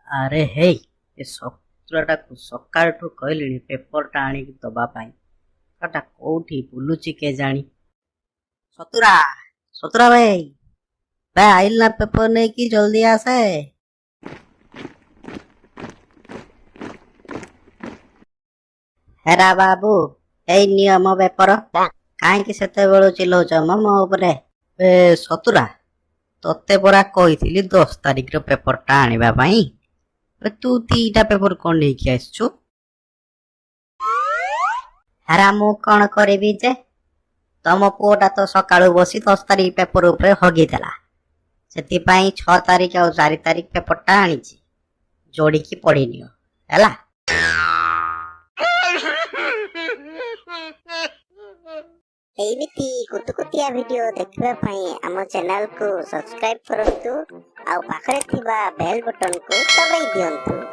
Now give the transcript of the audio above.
ଆରେ ହେଇ, ଏ ଶତ୍ରୁଟାକୁ ସକାଳଠୁ କହିଲିଣି ପେପରଟା ଆଣିକି ଦବା ପାଇଁ, ସେଟା କୋଉଠି ବୁଲୁଛି କେଜାଣି। ସତୁରା, ସତୁରା ଭାଇ, ଭାଇ ଆଇଲ ନା ପେପର ନେଇକି? ଜଲ୍ଦି ଆସେ। ହେରା ବାବୁ, ଏଇ ନିଅ ମୋ ପେପର। କାହିଁକି ସେତେବେଳୁ ଚିଲଉଛ ମ ମୋ ଉପରେ? ଏ ସତୁରା, ତତେ ପରା କହିଥିଲି 10 ତାରିଖର ପେପରଟା ଆଣିବା ପାଇଁ, ତୁ 2ଟା ପେପର କଣ ନେଇକି ଆସିଛୁ? ହେରା ମୁଁ କଣ କରିବି ଯେ, ତମ ପୁଅଟା ତ ସକାଳୁ ବସି 10 ତାରିଖ ପେପର ଉପରେ ହଗିଦେଲା, ସେଥିପାଇଁ 6 ତାରିଖ ଆଉ 4 ତାରିଖ ପେପରଟା ଆଣିଛି, ଯୋଡ଼ିକି ପଢିନିଅ ହେଲା। ଏମିତି କୁତୁକୁତିଆ ଭିଡିଓ ଦେଖିବା ପାଇଁ ଆମ ଚ୍ୟାନେଲକୁ ସବସ୍କ୍ରାଇବ କରନ୍ତୁ ଆଉ ପାଖରେ ଥିବା ବେଲ୍ ବଟନକୁ ଦବାଇ ଦିଅନ୍ତୁ।